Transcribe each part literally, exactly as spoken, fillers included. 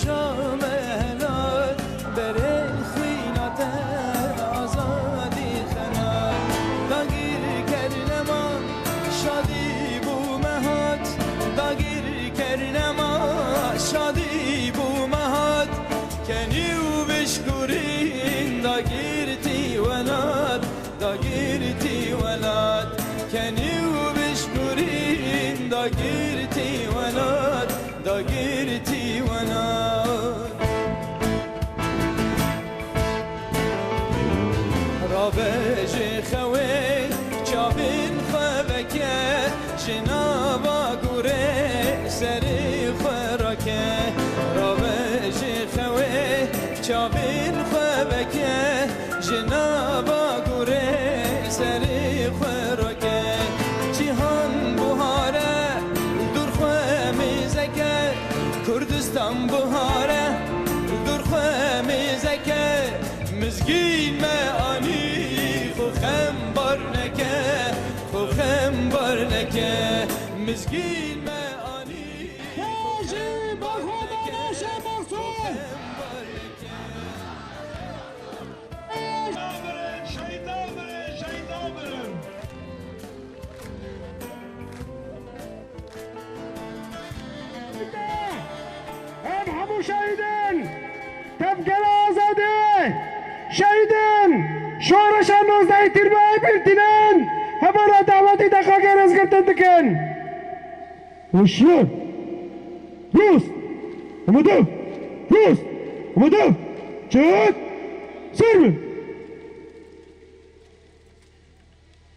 Şa me helal, berê xwîna te azadî xelat. Dagirker nema şadî bû me hat, dagirker nema şadî bû me hat. Kenî û bişkurîn dagirtî welat. Dagirtî welat, kenî û bişkurîn dagirtî welat, dagirtî welat. Rabe ji xewê çavên xwe veke, ji nava gurê serê xwe rake. Rabe ji xewê çavên xwe veke, ji nava gurê serê xwe rake. Cîhan buhare, dûr xwe mêzeke, Kurdistan buhare, dûr xwe mêzeke. Mizgîn me anî, xwe xem bar neke, xwe xem bar neke. Mizgîn me anî, xwe xem bar neke, xwe xem bar neke. Şehîda mirin, şehîda mirin, şehîda mirin. Em hemû şehîdên tevgera azadê, şehîdên şoreşa nozdehê Tîrmehê bîr tînin, hevala dawetî deqakê rêzgirtin dikin. Hoşyar! Rast! Amadev! Rast! Amadev! Çet! Ser be!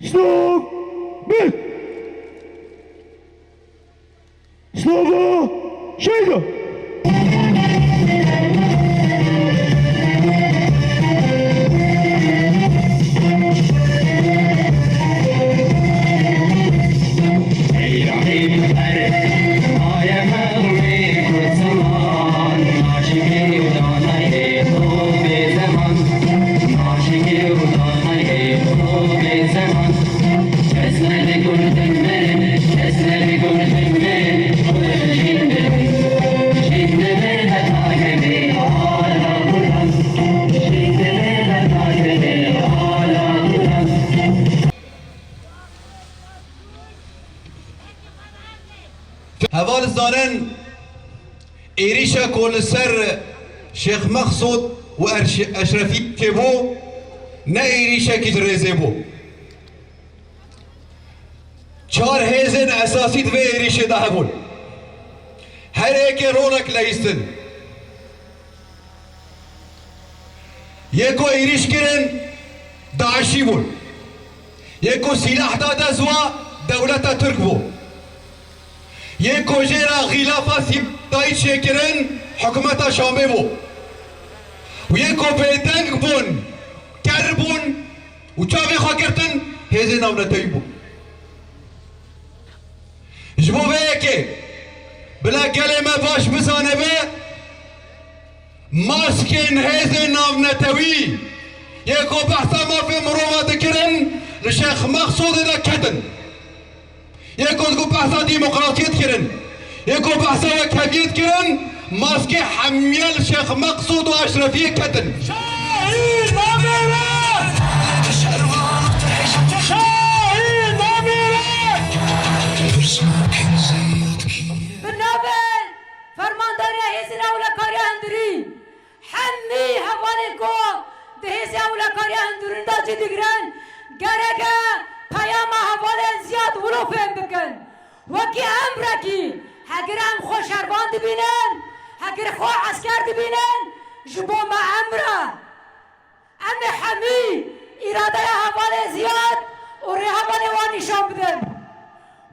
Stop! Be! Slava! Şehîda! Heval zanin, êrîşa ku li ser Şêx Mexsûd û Erş-, Eşrefî çêbû, ne êrîşekî ji rêzê bû. Çar hêzên esasî di vê êrîşê de hebûn. Her yekê rolek leyîstin. Yê ku êrîş kirin, DAIŞî bûn. Yê ku sîlah da dest wa, dewleta Tirk bû. Yê ku jê re xîlafa sîdayî çêkirin, hikûmeta Şamê bû. Û yê ku bêdeng bûn, ker bûn û çavê xwe girtin, hêzên navnetewî bûn. Ji bo vê yekê, bila gelê me baş bizanibe, maskên hêzên navnetewî yê ku behsa mafê mirova dikirin, li Şêx Mexsûdê de ketin. Yê ku, ku behsa demokrasiyê dikirin, yê ku behsa wekheviyê dikirin, maskê hemiye li Şêx Mexsûd û Eşrefiyê ketin. Şehîd namêre! Şehîd namêre! Bi navê Fermandariya Hêzên Ewlekariya Hundirîn, hemî hevalên ku di Hêzên Ewlekariya Hundirîn de cî digirin, gerek e peyama hevalên Ziyad wilo fêm bikin. Wekî emrekî, heger em xwe şervan dibînin, heger xwe esker dibînin, ji bo me emr e. Em ê hemî îradeya hevalê Ziyad û rêhevalê wan nîşan bidin.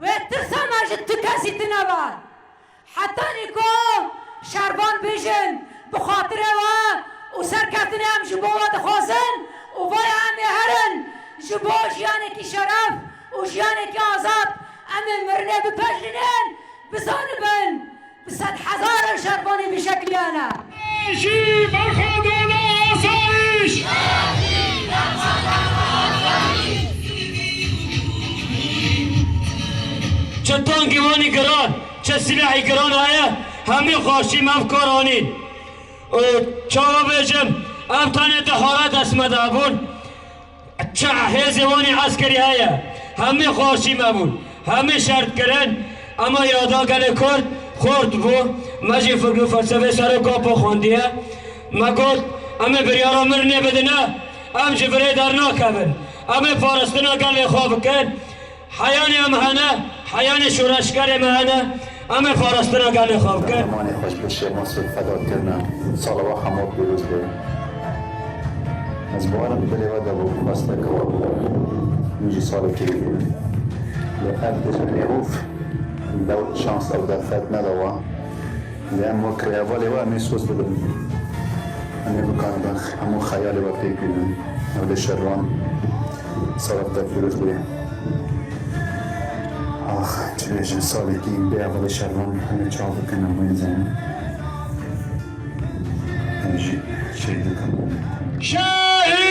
Wê tirsa me ji tu kesî tune be. Hetanî ku şervan bêjin, bi xatirê we û serkeftinê em ji bo we dixwazin û vaya em ê herin ji bo jiyanekî şeref û jiyanekî azad em ê mirinê bipejirînin, bizanibin. Bi sedhezaran şervanê vî şekilî hene. Jî berxwedana asayîş! Çi tankî wanî giran, çi silahî giran heye, Hemî xweşî me bi kar anîn. Û çawa bêjim, em tenê di hale dest me de bûn. Çi hêzê wan ê eskerî heye, hemî xweşî me bûn, hemî şert kirin. Ema îrada gelê Kurd xort bû. Me jî fikr û felsefê ser û gapa xwendiye. Me got, em ê biryara mirinê bidine, em ji virê dernakevin. Em ê parastina gelê xwe bikin. Heyanê em hene, heyanê şoreşgerê me hene, em ê parastina gelê xwe bikin. Qehremanê xwe ji bo şêmasê feda kirine, sala we hema pîroz be. Ez bawerim dilê we de bû, xwesteke we bû. Min jî salekî bû. Lê ev dijminê ûf, lew şans ew derfet nedawa. Lê em wek rêhevalê we em ê soz bidin. Em ê bikaribin hemû xeyalê we pêk bînin. Ew lê şervan. Salek te pîroz bê. Ax, çi bêjin, salekî bê hevalê şervan em ê çawa bikin, em wê nizanin. Em jî çêk dikin. Şehîd!